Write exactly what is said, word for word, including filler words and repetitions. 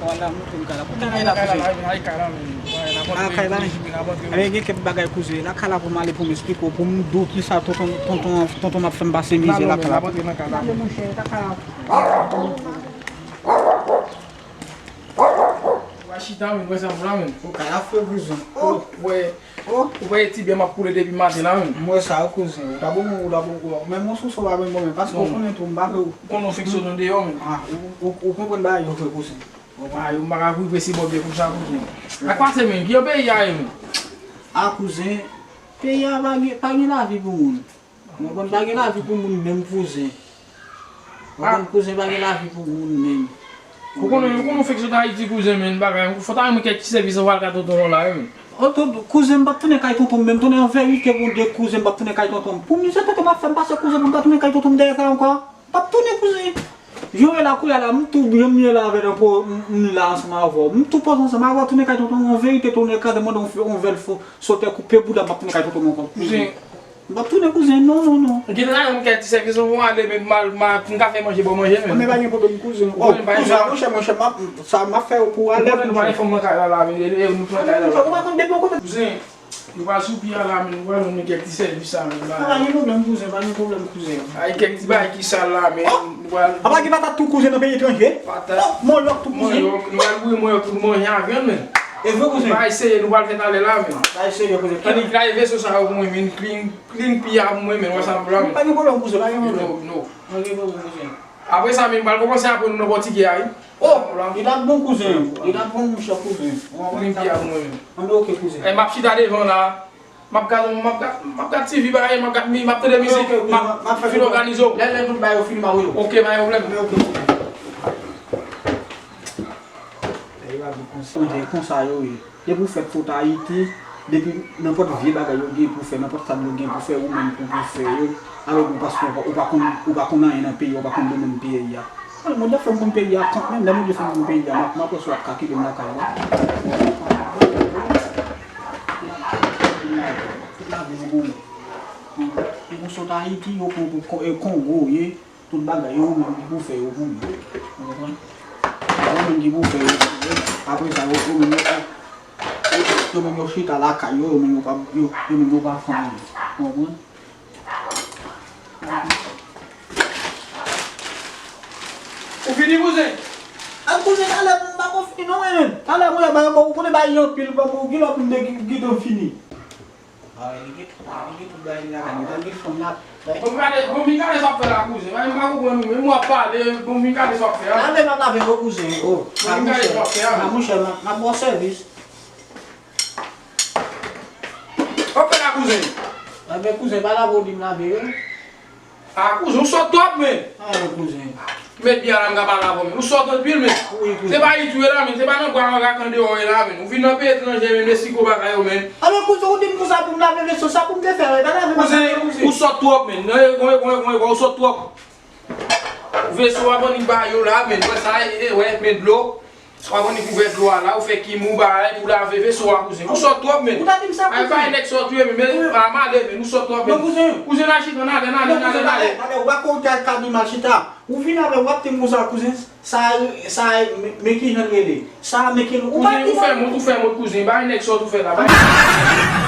Wala, montre m kay la. Kote kay la, kouzen? Lakay la, men. Ebyen, gen kèk bagay, kouzen. Lakay la pou m ale pou m esplike w, pou m di w kisa tonton, tonton, tonton m ap fè m pase mizè lakay la. Gade, monchè, lakay la. Ou pa chita, men, wè sa m la, men. Ou kay la fre, kouzen. Ou wè, ou wè ti byen m ap koule depi maten la, men. M wè sa, kouzen. Ou ta bon, ou ta bon, ou menm yon sousou pa bon, men paske ou konnen tou, m pa vle ou. Ou konnen w fèk sot andeyò, men. Ah, ou, ou, ou konprann bagay yo vre, kouzen. Bon, pa, yo m pa ka viv si bò byen konsa, kouzen. Ak pase, men, ki yon peyi a ye, men? A, kouzen, peyi a pa gen, pa gen lavi pou moun. Ou konprann, pa gen lavi pou moun menm, kouzen. Ou konprann, kouzen, pa gen lavi pou moun menm. Ou konnen, ou konnen w fèk sot Ayiti, kouzen, men, bagay, fò ta renmen kèk ti sèvis anvan al ka tonton w la, wi, men. O, tonton, kouzen, m p ap tounen kay tonton m menm, tounen an verite, Bondye, kouzen, m p ap tounen kay tonton m. Pou mizè tonton m ap fè m pase, kouzen, pou m pa tounen kay tonton m dèyè kay ankò. M p ap tounen, kouzen. Jan w ye la kounye a la, m tou, jan m ye la avè nan po, m, m la ansanm avè w. M tou poze ansanm avè w, tounen kay tonton m, an verite, tounen kraze, mande yon, yon vèl fo, sotè koupe bouda, m p ap tounen kay tonton m ankò. Kouzen. M p ap tounen, kouzen, non, non, non. Gen lè m kay ti sèvis, ou ale, men mal, mal, m ka fè manje, bon manje, men. Men pa gen pwoblèm, kouzen. O, kouzen, monchè, monchè, m ap, sa m ap fè pou ale, monchè. Nou pa gen fanm nan kay la, la, men, e, e, nou pran kay la, la. Ou pa konn depi yon kote. Kouzen. Nou pral sou pye a la, men nou pral jwenn kèk ti sèvis sa, men. Pa gen pwoblèm, kouzen, pa gen pwoblèm, kouzen. Ay, kèk ti bagay ki sal la, men nou pral. Apa gen patat tou, kouzen, nan peyi etranje? Patat. O, manyòk tou, kouzen. Manyòk, nou pral bouyi manyòk tou, nou manje avyann, men. E vre, kouzen. Nou pral eseye, nou pral fè talè la, men. Pa eseye, kouzen. Klin, klin veso sa yo pou mwen, men, klin, klin pye a pou mwen, men, wè sa m vle la, men. Pa gen pwoblèm, kouzen, pa gen pwoblèm. No, no. Pa gen pwoblèm, kouzen. Apre sa, men, m pral kòmanse aprann nou nan pòtigè a, wi. O, li t ap bon, kouzen. Li t ap bon, monchè, kouzen. Ou konprann? Li t ap bon. Anben, oke, kouzen. E, m ap chita devan la. M ap gad, m ap gad, m ap gad T V bagay, m ap gad, m ap tande mizik, m ap fin òganize w. Lè, lè tout bagay yo fini, m ap rele w. Oke, pa gen pwoblèm. Anben, oke, kouzen. Bagay yo ap vin konsa. Konsa yo ye. Depi w fèk sot Ayiti, depi nenpòt vye bagay yo gen pou fè, nenpòt sa yo gen pou fè, ou menm pou, pou fè yo, alò ou paske ou pa, ou pa konn, ou pa konn anyen nan peyi a, ou pa konn domèn peyi a. Alò, Bondye fè m konn peyi a kanmenm, lè Bondye fè m konn peyi a, m ap, m ap wè si w ap ka kite m lakay ou. Tout lavi nou pou ou. Depi w sot Ayiti, yo pran w pou Ko-, e, Kongo, ye. Tout bagay, yo menm ki pou fè yo pou mwen. Ou konprann? Yo menm ki pou fè yo pou mwen. Apre sa, yo, yo menm yo, yo, yo menm yo chita lakay yo, yo menm yo pa, yo, yo menm yo pa fè anyen. Ou konprann? Ou fini, kouzen? A, kouzen, talè, m pa ko fini non, men. Talè, mwen, ba, ba, ou konnen bagay yo anpil, ba, ou gen lòt moun de ki, ki te fini. Ah, li gen, li gen tout bagay li lakay li. Li gen fanm la. Bon, vin gade, bon, vin gade sa w ap fè la, kouzen. Bagay m pa konprann ou, menm w ap pale, bon, vin gade sa w ap fè a. Lave m ap lave yo, kouzen. O, a, monchè, a, monchè, m ap, m ap ba w sèvis. Sa w ap fè la, kouzen? Anben, kouzen, pa lave w di m lave yo. A, kouzen, ou sòt twòp, men. A, kouzen. Met byen la, m ka pale avè w, men. Ou sòt anpil, men. Wi, kouzen. Se pa Ayiti w ye la, men. Se pa nan bwa ak andeyò w ye la, men. Ou vin nan peyi etranje, men, Meksiko bagay yo, men. A, men, kouzen, ou di m konsa pou m lave veso, sa pou m te fè, wè. Pa lave m, kouzen, kouzen. Ou sòt twòp, men. Non, e, e, e, e, ou sòt twòp. Veso w ap annik ba yo la, men. Wè sa, e, e, wè, men dlo. W ap annik ouvè dlo a la, ou fè kim ou bagay pou lave veso a, kouzen. Ou sòt twòp, men. Ou ta di m sa, kouzen. Ay, bay nèg sòt ou ye, men, men, a, m ale, men, ou sòt twòp, men. Non, kouzen. Kouzen, al chita, n ale, n ale, n ale, n ale. Kouzen, w ap kote al ka di m al chita. Ou vin avè w ap te mouza, kouzen. Sa, sa, men, men ki jan l rele. Sa, men ki, ou pa di m. Kouzen, ou fè mont, ou fè mont, kouzen. Bay nèg sòt ou fè la, bay.